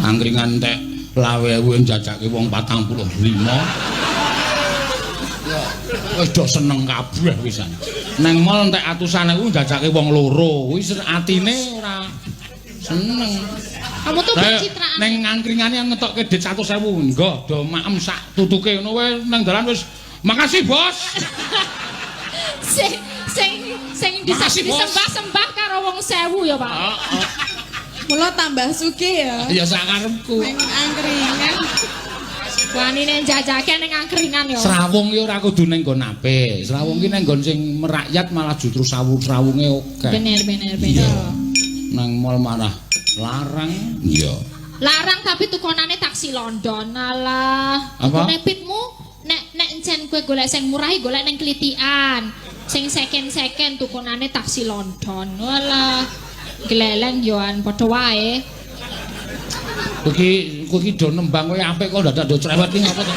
Angkringan entek 25.000 njajake wong 45. Ya, wis do seneng kabeh wisan. Neng mall entek atusan ewu njajake wong loro. Kuwi atine ora seneng. Kamu tuh pencitraan. Neng angkringane yang ngetokke dit 100.000, nggo do maem sak tutuke ngono wae nang dalan wis makasih, Bos. Sing sing sing Makasih, Bos. Disembah-sembah karo wong 1.000 ya, Pak. Heeh. Mula tambah sugih ya. Ya sakarepku. Ning angkringan. Wanine njajake ning angkringan ya. Srawung ki ora kudu ning nggon apik. Srawung ki ning nggon sing merakyat malah justru sawung-srawunge akeh. Bener bener bener. Nang mall malah larang. Iya. Larang tapi tukonane taksi London. Alah, Apa? tukune pitmu nek nek encen kowe golek sing murah golek ning klitikan. Sing second-second tukonane taksi London. Walah. Gleleng yoan padha wae. Kowe iki do nembang kowe apik kok dadak do cerewet ki ngapa to?